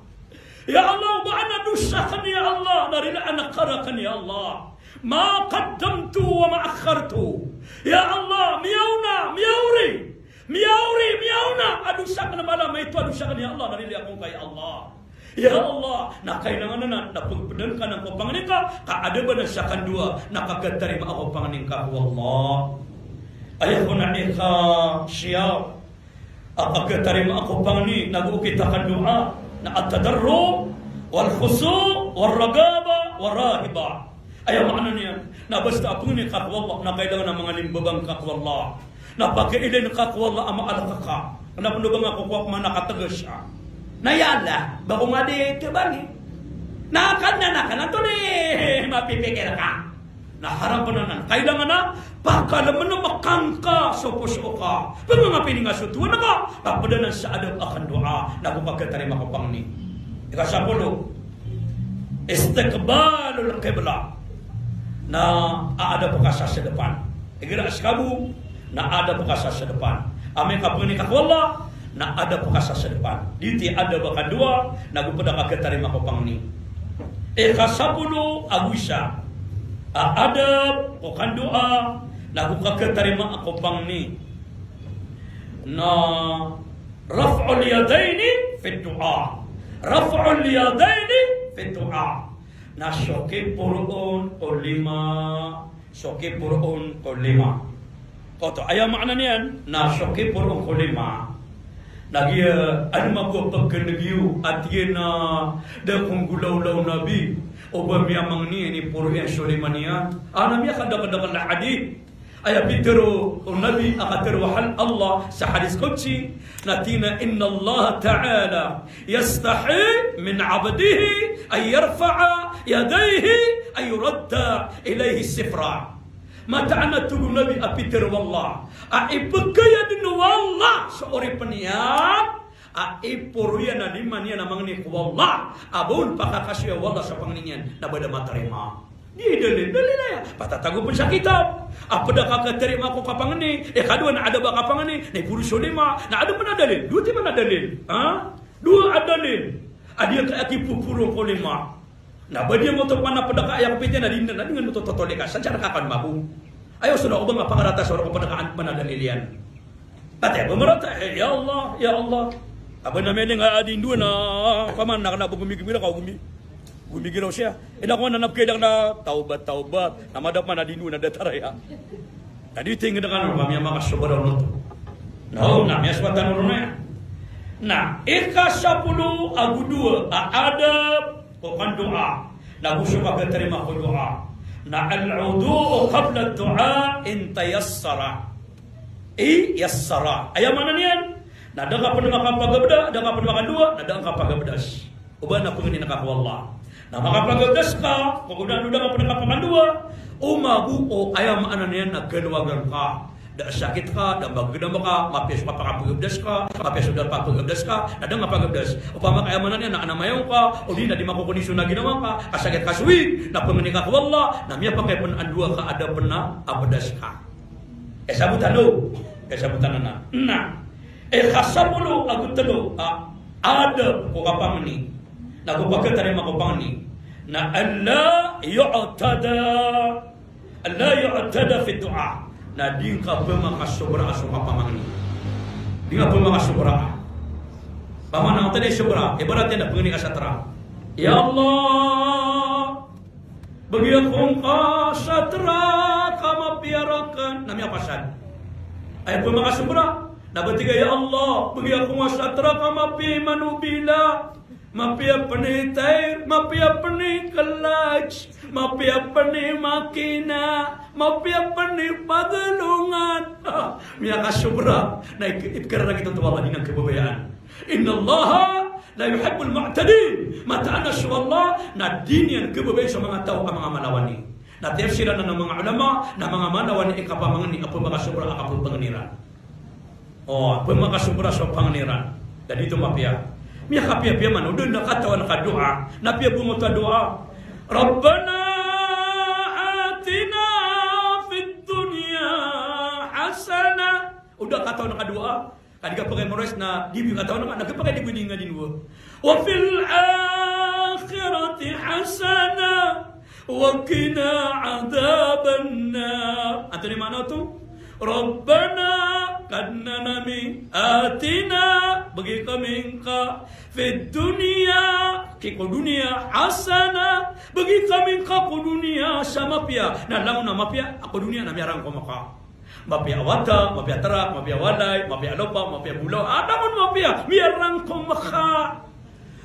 Ya Allah, o ba an a dosa akn ya Allah, na rilaan ka rakn ya Allah. Ma qaddamtu wa ma akhkhartu. Ya Allah, miyaona, miyaori. Miyaori, miyaona a dosa akn a mala, maito a dosa akn ya Allah, na rilai akongka ya Allah. Ya Allah, na kailangan anan na pagpdn ka anan ko pangni ka, ka adab anan sa kandoa, na kakatarimaa ko pangni ka ko Allah. Aya kon a ika siyaw a kakatarimaa ko pangni, nago okit a kandoa, na at-tadarru', wal-khusu', war-raghabah, war-rahabah. Aya maana niyan na basta a pangni ka ko Allah, na kailangan a mangalimbabang ka ko Allah. Na pakailay ka ko Allah a maalk ka. Kna a pn o ba nga ko kowa pman a katgs. Na ya Allah, ba ko nga di tbangin. Na kna, na kna, antonaa i mapipikir ka. Na harap anan, kailangan a pakalmn a makangka so poso ka. Pangangapini nga so Tuhan ka, na pd anan sa adab a kandoa, nago kakatarimaa ko pangni. Ika sapolo, istiqbalul qiblah. Na adab ka sa sdpan. Igira a ska bo, na adab ka sa sdpan. Amay ka pangni ka ko Allah, na adab ka sa sdpan. Giyoto i adab a kandoa, nago pd a kakatarimaa ko pangni. Ika sapolo ago isa a adab ko kandoa, nago kakatarimaa ko pangni, na raf'ul yadayni fid du'a. Raf'ul yadayni fid du'a. Na so kiporoon ko lima, so kiporoon ko lima. Oto, aya maana niyan na so kiporoon ko lima. Na giya, ano mambo a pagkaneg iyo, ati iyan a da kon golawla o Nabi o ba miyamangni, iniporo iyan so lima niyan. Ana miyakadakadakl a hadith. Aya pitharo o Nabi a katharo o Allah sa hadith qudsi, na tig iyan a, "Innallaha ta'ala yastahyi min 'abdihi an yarfa'a yadayhi aw yuradda ilayhi sifra." Mataan a tig o Nabi a pitharo o Allah a ipkaya dn o Allah so oripn iyan a iporo iyan a lima niyan a mangni ko Allah, a ba on pakakasoya o Allah so pangni niyan, na ba da matarima. Di dalil, dalil aya. Patatago pn sa kitab. A pd a kakatarima ko kapangni, ikadowa na adab a kapangni, na iporo so lima, na adn pn a dalil. Dowa timan a dalil. Ha? Dowa a dalil. A di ka a kipoporo ko lima. Na ba di ngka oto pn a pd a ka aya ko pitharo na di, na di ngka oto totoli ka. Sa cara ka kan mabo. Aya oto na o ba nga pangarata sa oripn ka an pn a dalil iyan. Ati a ba marata, eh, ya Allah, ya Allah. A ba na miyaning a di ndowa na, paman na kna a ba gomigomira ka o gomi. Gomigiraw siya. Ina ko na napkailang na tawbat, tawbat. Na madap man a di ndowa na datar aya. Na di tingd ka na, miyamakasobra on oto. Na, na miyasobatan on aya. Na, ika sapolo ago dowa a adab ko kandoa, nago so kakatarima ko doa, na al-wudu'u qabla ad-du'a in tayassara. In yassara. Aya maana niyan na da ka pn makapagabda, da ka pn makandoa, na da ka pagabdas. O ba na pangnin ka ko Allah. Na makapagabdas ka, pagabda na da ka pn makapakandoa. O mabo o aya maana niyan na kalowagan ka. Da sakit ka, da magdam ka, mapiya so kapakapagabdas ka, mapiya so da kapagabdas ka, na da nga pagabdas. Opama ka aya maana niyan na, na mayaw ka, o di na di makokondisyon a ginawa ka, kasakit ka so ig, na pangnin ka ko Allah, na miyapakay pn a doa ka a da pn a abdas ka. Aya sabot anan, aya sabot anan na. Na. Ikasapolo ago telo a adab ko kapangni, na go pagkatarima ko pangni, na alla yu'tada, alla yu'tada fi du'a. Na di ngka pemakasobra so kapamangni. Di ngka pemakasobra. Pamana oto na sobra, ibarat iyan na pangni ka sa tara. Ya Allah, begi ako ngka sa tara ka mapiya raken, na miyapasad. Aya pemakasobra, na ba tig a, ya Allah, begi ako ngka sa tara ka mapiya i manobila, mapiya pen i tayr, mapiya pen i kelaj, mapiya pen i makina, mapiya pen i pagalongan. Miyakasobra, na ik-, ipekerarangit oto o Allah, di niyan kebabayaan. Innallaha la yuhibbul mu'tadin. Mataan a so Allah na di niyan kebabayaan so manga taw a manga malawani. Na tiyafsiran o manga ulama na manga malawani i kapamangni a pemakasobra a kapepangni ran. O, pemakasobra so pangni ran. Da di oto mapiya. Miyakapiyapiya man o da na katawan ka doa. Na piya bo ngka doa. Rabbana atina fid dunya hasanah. O da katawan ka doa. Ka di ka pakay memorize na di bo katawan ka, na kapakay di bo di nga di nwa. Wa fil akhirati hasanah wa qina adhaban nar. Antonaa i maana oto? Rabbana, Kadnan ami, atina, begi kami ngka, fid dunya, ki ko doniya, hasanah, begi kami ngka ko doniya sa mapiya. Na langon a mapiya a ko doniya na miyarangkom ka. Mapiya a wata, mapiya a trak, mapiya a walay, mapiya a lopa, mapiya a bolawan, a langon mapiya, miyarangkom ka.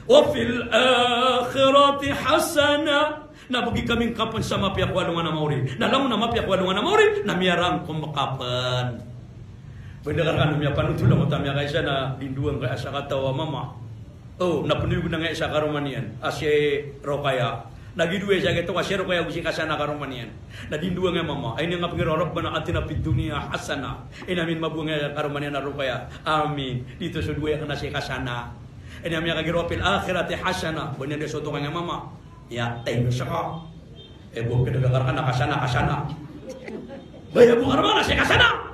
Wa fil akhirati hasanah. Na begi kami ngka pen sa mapiya ko alongan a maori. Na langon a mapiya ko alongan a maori, na miyarangkom ka pen. Benda ka rkano miyapanothol angkoto a miyakaisa na di ndowang ka aya sakataw a mama. O, na pendoyog na nga aya sa karoma niyan a si Rokaya. Na giyoto aya sa giyoto a si Rokaya ago si Kasana karoma niyan. Na di ndowang a mama. Ay niyan nga pegiraw, Rabbana atina fid dunya hasanah. Ina amin mabowang aya karoma niyan a Rokaya. Amin. Di oto so dowa iyan a si Kasana. Ina amin a kagiraw fil akhirati hasanah. Ba niyan di so tokang a mama. Aya, tayo sa ka. Aya bo a kedegak rka na Kasana, Kasana. Ba aya bo a karoma na si Kasana.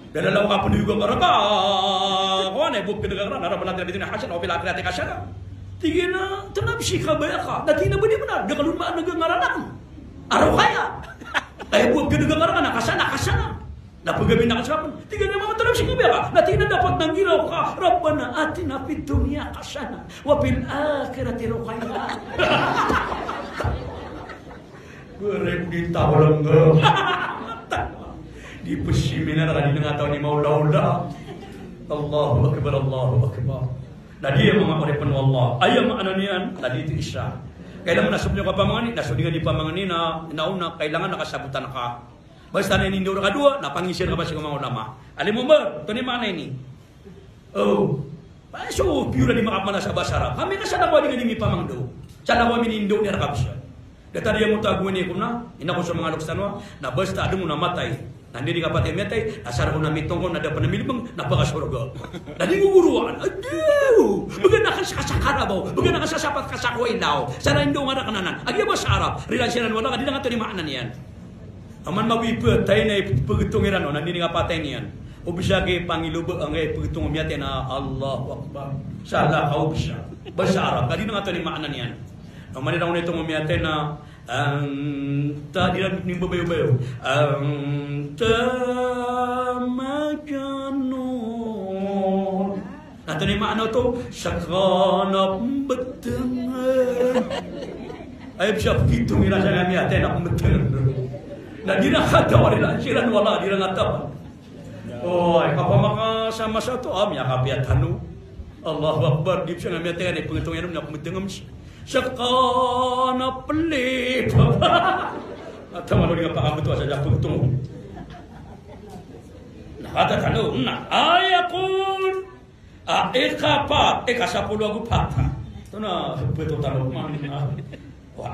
Da lalaw ka pendoyog a karoma. Kowan, aya bo a kedegak rka na Rabbana atina fid dunya hasanah wa fil akhirati hasanah. Tig iyan a, tanabsi ka ba aya ka. Na tig iyan a ba di benar. Da ka lon maana a ngaran akn a Rokaya. Aya bo a kedegak rka na Kasana, Kasana. Na pegawin na ka sa pen. Tig iyan a, mama, tanabsi ka ba aya ka. Na tig iyan a dapat na giraw ka, Rabbana atina fid dunya hasanah wa fil akhirati Rokaya. Bere ko di tawalang ga. Di pesiminar ka di nga taw ni maolaola. Allahu Akbar, Allahu Akbar. Na di aya manga oripen o Allah. Aya maana niyan, na di oto isa. Kailangan na so pnyo kapamangni, na so di nga di pamangni na, na ona, kailangan na kasabotan ka. Basta na inindaw rka dowa, na pangiza rka ba sii ko manga ulama. Alim Omar, antonaa i maana ini? O. Ba so piyoran i makapmala sa basa Arab. Kami na sa na ko di nga di mipamangndo. Sa na ko minindaw niyan rka bisa. Datar iyan oto a gowani ko na, ina ko so manga loks tano a, na basta adn on a matay. Na anda i kapatay a miyatay, na sa roo na mitongkon, na da pn a milbng, na pakasorga. Na di ngogorowaan. Ado! Bgan akn sa kasakarabaw, bgan akn sa sapat kasakowailaw. Sa na indaw nga rka anan. Agiya basa Arab, rilaan siran wala, ka di na nga oto i maana niyan. Oman mago i ptay na ipgtong iran on, na anda i kapatay niyan. O bisa ki pangiloba angkaya ipgtong o miyatay na Allahu Akbar. Sa lakaw bisa. Basa Arab, ka di na nga oto i maana niyan. Oman iran on itong o miyatay na, anta, di iran nimbabayobayo. Anta majnun. Na antonaa i maana oto, ska na pmbtng. Aya bisa pgitong iran sa nga miyatay na pmbtng. Na di iran katawan, rilaan siran wala, di iran katawan. O, ay, kapamakasama sa oto, a, miyakapiya tano. Allahu Akbar, di bisa nga miyatay na ipgitong iran na pmbtng. Ska na plip. Katawan o di nga pakamoto a sa pgitong. Na katawan tano, na, ayakun. A, ikapat, ikasapolo ago pat. Oto na, beto tano man. A,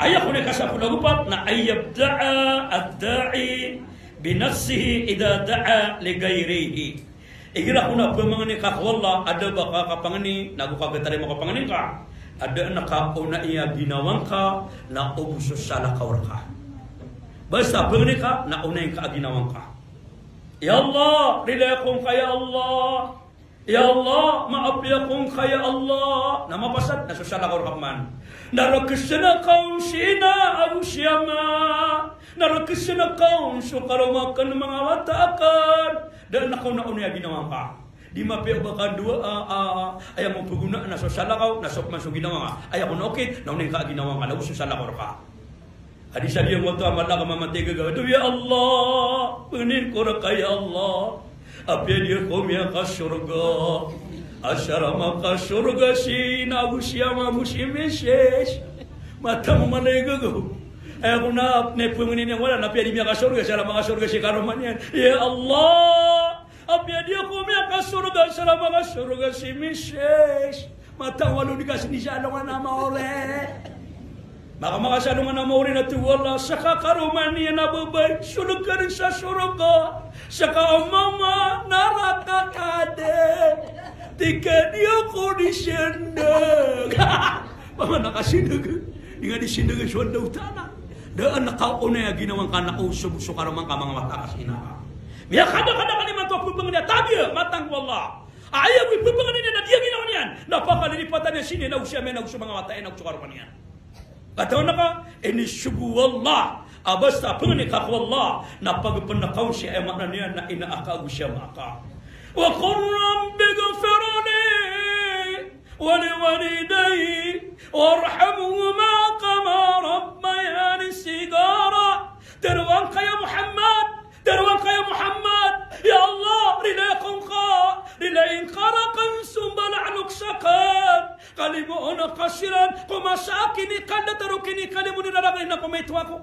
aya kon ikasapolo ago pat, na an yabda'a ad-da'i bi nafsihi idha da'a li ghayrihi. Igira kon a pamangni ka ko Allah, a da ba ka kapangni, na go ka katarima ko pangni ka. A da na ka ona iya ginawa ngka, na obo so salakaw rka. Basta pangni ka, na ona ingka a ginawa ngka. Ya Allah, rilai ako ngka ya Allah. Ya Allah, maapiya ako ngka ya Allah. Na mapasad na so salakaw rka pman. Na rakesn ka on si ina ago si ama. Na rakesn ka on so karoma akn, manga wata akn. Da a ngka on a onay a ginawa ngka. Di mapiya o ba ka ndoa a, a, aya mapegonaan na so salakaw, na so pman so ginawa ngka. Aya kon a okit, na onay ngka a ginawa ngka, na go so salakaw rka. Adi sa di ngka oto a mala ka mamatay ka gagaw. Adoy ya Allah, pangnin ko rka ya Allah. Apiya di ako miyakasorga, asar a makasorga si ina ago si ama ago si misis. Mataan ko mala i gagaw. Aya kon a, na ipangnin iyan, wala, na apiya di miyakasorga, asar a makasorga si karoma niyan. Ya Allah, apiya di ako miyakasorga, asar a makasorga si misis. Mataan ko walo di ka sii sa alongan a maori. Makaoma ka sa alongan a maori na tig o Allah, ska karoma niyan a babay, soled ka dn sa sorga. Ska a mama, naraka ka dn. Tig ka di ako di sindag. Ba man ka sindag? Di ngka di sindag so Allahu Ta'ala. Da a ngka onay a ginawa ngka na osob so karoma ngka, manga wata ka si ina ka. Miyakadakadakal imanto a pphangnin a tabiya, mataan ko Allah. Aya bo i pphangnin iyan na di a ginawa niyan, na pakalilipatan iyan sii niyan ago si ama iyan ago so manga wata iyan ago so karoma niyan. Katawan ka, inisogo o Allah a basta a pangnin ka ko Allah, na pagpnakaw si, aya maana niyan na ina aka ago si ama aka. Wa qul rabbi ighfir li wa li walidayya warhamhuma kama rabbayani saghira. Tharoa ngka ya Muhammad, tharoa ngka ya Muhammad, ya Allah, rilai ako ngka, rilai ngka rakn so mbala a loks akn, kalimoon ka siran ko masa a kinikal, datar o kinikalimoon iran rakn, ina ko maito ako.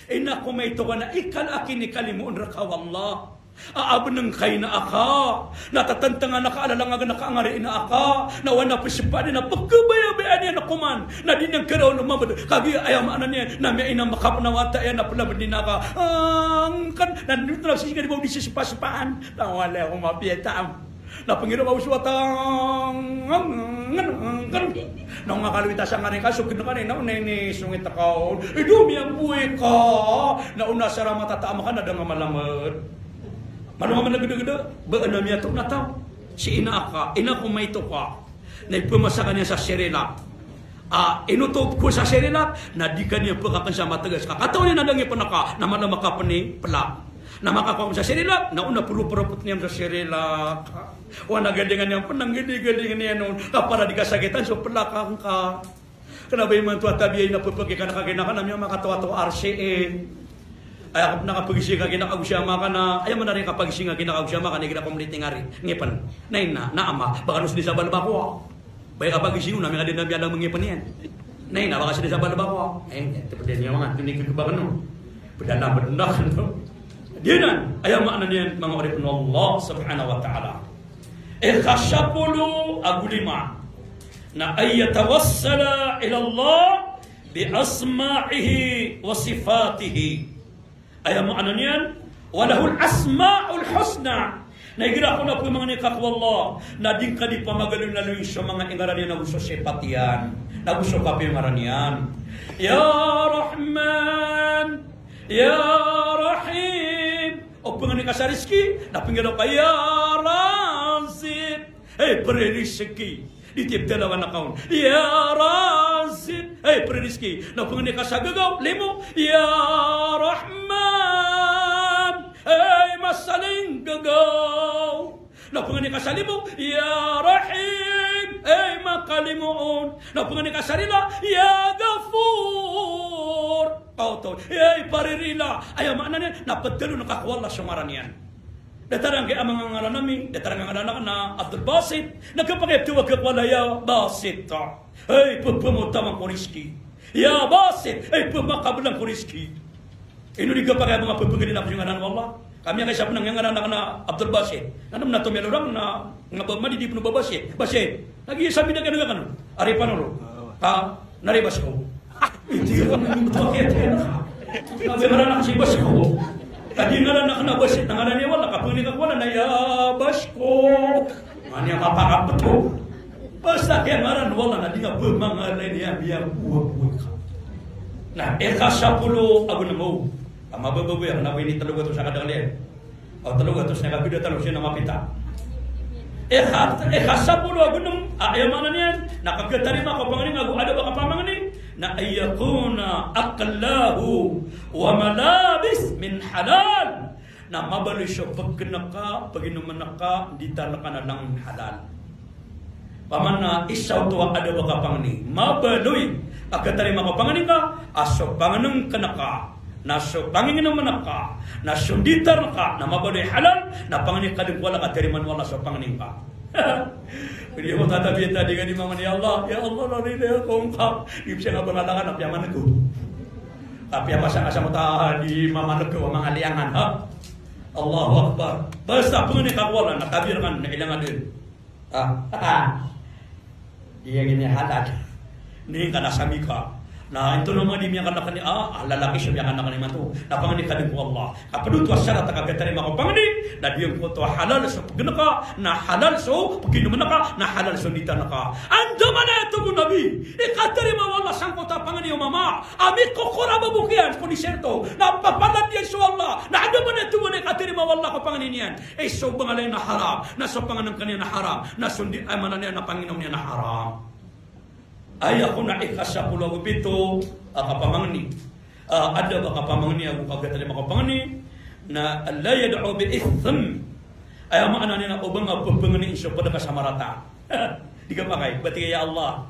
Ina ko maito ka na ikal a kinikalimoon rka o Allah. A, a bnng ka ina aka, na tatantngan aka a lalangagn aka a ngari ina aka, na o aya na pzpaan iyan na pkhabayabayaan iyan ako man. Na di niyan karaon o mabd. Kagiya aya maana niyan na miyaina makapn a wata iyan na plabn iyan aka. Angkan, na di oto na sii ka di ba o di sispaspaan. Tawala ko mapiya taam. Na pnggiraw ka o so wata, angkan. Na o nga kalowit a sangkanan ka, so gdngkan iyan na o na inisongit ka on. Ido miyamboy ka. Na o na sa ra matataam ka na da nga malamd. Malo nga man a gdagda, ba ana miyatoon a taw si ina aka, ina ko maito ka. Na ipmasa ka niyan sa Cerelac. A, ino to ko sa Cerelac, na di ka niyan pkakn sa matgas ka. Katawan iyan a da ngipn aka, na mala makapni plak. Na makakowa ka sa Cerelac, na o na propropot iyan sa Cerelac. O na galingan iyan pn, na galingan iyan on. Ka para di kasakitan so plak angka. Kna ba imanto a tabiya i na pphangnin ka na kagiya na ka na miyamakataw a taw a R C A. Aya ko pn a kapagizing ka giya na ago si ama ka na, aya maana niyan kapagizing ka giya na ago si ama ka na igira ko mliting ari. Ngipn. Na ina, na ama, ba kano sii sa balbakoa. Ba aya kapagizing on na miyakadn a miyalang mangipn iyan. Na ina, ba ka sii sa balbakoa. Eh, tpd iyan iyan manga, toni kikbakan on. Pd a na, pd a na. Di nan, aya maana niyan, manga oripn o Allah subhanahu wa ta'ala. Ikasapolo ago lima. Na an yatawassala ila Allah bi asma'ihi wa sifatihi. Aya maana niyan, wa lahul asma'ul husna. Na igira ko na pphangnin ka ko Allah, na di ngka di pamagaloyn-aloyn so manga ingaran iyan ago so sipat iyan, ago so kapngaran iyan. Ya Rahman, Ya Rahim. O pphangnin ka sa rizki, na pnggiraw ka, Ya Raziq. Hay pririzki. Di tip talaga na kaon. Ya Raziq. Hay pririzki. Na pphangnin ka sa gagaw, limo. Ya Rahman. Hay masalinggagaw. Na pphangnin ka sa limo, Ya Rahim, hay makalimoon. Na pphangnin ka sa rila, Ya Ghafur. Kaoto, hay paririla. Aya maana niyan, na ptharoon ka ko Allah so ngaran iyan. Datar angkai a manga ngaran ami, datar angkai a ngaran akn na Abdul Basit. Na kapakay a ptharoa ko Allah, Ya Basit. Hay pphamaotaman ko rizki. Ya Basit, hay pphakablang ko rizki. Ino di kapakay a manga pphangnin ako so ngaran o Allah? Ka miyakaisa pn a ngaran akn na Abdul Basit. Na adn a tomiyaaloy rakn na nga ba madi di pn o ba Basit. Basit. Na giya sa mida kano kano. Ari Panolo. Ka, na ari Basko. Iti ko na mito kaya tena. Na ngaran akn si Basko. Ka di ngaran akn na Basit. Na ngaran iyan o Allah. Kapangnin ka ko Allah na Ya Basko. Mani a mapakapto. Basta kaya ngaran o Allah na di nga pmangalayn iyan, miyabuwabuwa ka. Na, ikasapolo ago lima. Ka mababago iyan, na ba ini tlo gatos a kadakl iyan. O tlo gatos na kapida tlo, sii na mapita. Ika, ikasapolo ago nem, a, aya maana niyan na kagiya tarima ko pangni ago adab a kapamangni, na an yakuna aklahu wa malabis min halal. Na mabaloy so pagkn ka, paginoman ka, nditar ka na langon halal. Pamana isa oto a adab a kapangni, mabaloy a katarima ko pangni ka a so pangnngkn ka, na so panginginoman ka, na so nditar ka na mabaloy halal, na pangni ka dn ko Allah ka tarimaan o Allah so pangni ka. Pwede ko tatabiya tadi ka di mamangni, "Ya Allah, ya Allah, na rida ako ngka." Di psiya nga bangalangan, apiya maneko. Apiya pasang ka sa mata di mamaneko a manga liyangan, ha? Allahu Akbar. Basta pangni ka ko Allah, na kabir kan, na ilangan dn. Ah, ah. Iya gini halal. Ini ka na sami ka. Na ito naman di miyakalakani, ah, lalaki siya miyakalakani man to. Na pangni ka dn ko Allah. Kapd oto a sarat a kagiya tarima ko pangni, na di ko oto halal so pagn ka, na halal so paginoman ka, na halal so nditar ka. Andamanaya tig o Nabi, ikatarima o Allah sangkoto a pangni o mama a mikokorababok iyan ko disyerto, na papalad iyan so Allah, na andamanaya tig o Allah ikatarima o Allah ko pangni niyan. Eh, so bangala iyan na haram, na so pangnngkn iyan na haram, na so ndi-, aya maana niyan na panginom iyan na haram. Aya kon a ikasapolo ago pito a kapamangni, a, adab a kapamangni ago kagiya tarima ko pangni, na an la yad'u bi ithm. Aya maana niyan na oba nga pphangnin so pd ka sa marata. Di ka pakay, ba tig ka, "Ya Allah,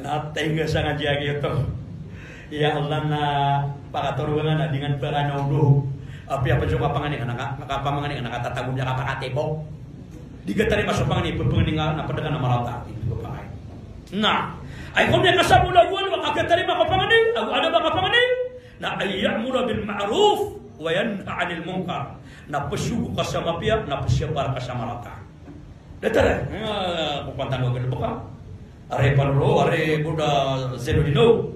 na tainga sa nga giya giyoto. Ya Allah, na pakatorogan na di nga pd ka na ondo." Apiya pd so kapangni ka na ka-, kapamangni ka na katatago niyan ka pakatipok. Di ka tarima so pangni, pphangnin nga na pd ka na marata. Di ka pakay. Na, aya kon a ikasapolo ago walo a kagiya tarima ko pangni ago adab a kapangni, na an ya'mura bil ma'ruf wa yanha 'anil munkar. Na pzogo ka sa mapiya, na pzapar ka sa marata. Datar, eh, ko pantano a galbk a. Ari Panoro, ari Boda Zeno dino.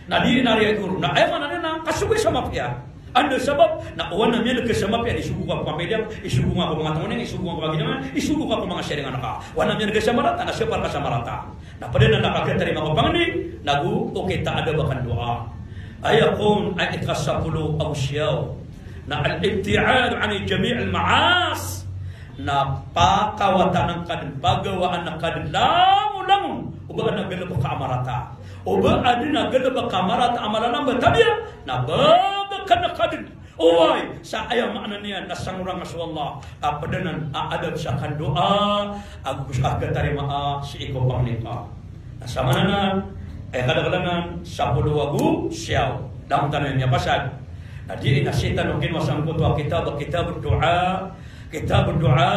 Na di na ari a goro. Na aya maana niyan na kasogo sa mapiya. Anda sabap, na o aya miyaneg ka sa mapiya, isogo ka ko pamilya, isogo ka ko manga tonganay, isogo ka ko manga ginawa, isogo ka ko manga siringan ka. O aya miyaneg ka sa marata, na siyapar ka sa marata. Na pd anan a kagiya tarima ko pangni, nago okit a adab a kandoa. Aya kon a ikasapolo ago siyaw. Na al-ibti'ad 'an jami'il ma'asi. Na pakawatan ka dn, pagawaan ka dn langolangon o ba adn a galbk a marata. O ba adn a galbk a marata a malalamba tabiya, na ba ka na ka dn. Oway, sa aya maana niyan na sangorang ka so Allah, a pd anan a adab sa kandoa, ago sa kagiya tarima a sii ko pangni ka. Na samanan, aya kadakl anan, sapolo ago siyaw. Langon tano iyan miyapasad. Na di na sii tano kinowa sangkoto a kitab, kitab doa, kitab doa,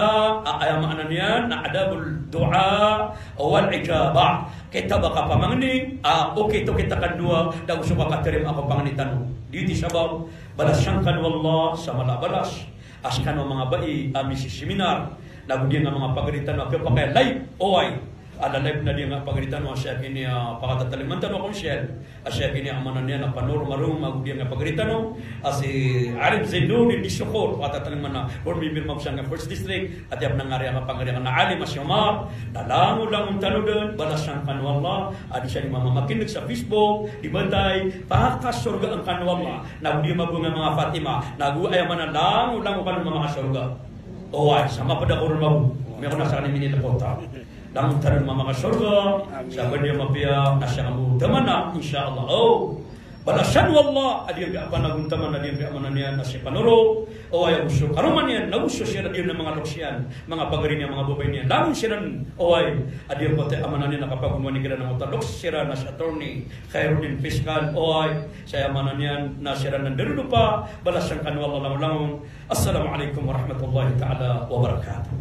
a, aya maana niyan na adabud doa wal ijabah. Kitab a kapamangni, a, okit, okit a kandoa, nago so katarima ko pangni tano. Di di sabap, balasan kano o Allah sa mala a balas. A skano a manga bai a misiseminar, nago di nga manga pagari tano a kiyapakay a live, oway. A live na di nga pagari tano a siyakini a pakatatalingman tano a konsel, a siyakini a maana niyan a Panoro Marom, ago di nga pagari tano a si Alim Zainul Dissokor, pakatatalingman a board member mambo sangkai a First District, a tiya pn a ngari a kapangari a Alim a si Omar, na langolangon tano dn, balasan kano o Allah, a di siya di mamamakineg sa Facebook, di matay, pakasorgaan kano o Allah. Nago di mabonga manga Fatima, nago aya maana langolangon kano mamakasorga. Oway, sa mapd ako ron mabo. Miyaona sa kani minit a kota. Langon tano mamakasorga, sa ba di mapiya, na siya kamo taman a, insha Allah. O, balasan o Allah a di nga panagontaman a di nga maana niyan na si Panoro. Oway, ago so karoma niyan, nago so siran a di nga manga loks iyan, manga pagari niyan, manga babay niyan, langon siran, oway, a di nga pati a maana niyan na kapagonowan igira na mota loks siran na si Attorney Khairuddin Fiscal, oway, sa aya maana niyan na siran a ndarolopa, balasan kano o Allah langolangon. Assalamu alaikum warahmatullahi ta'ala wabarakatuh.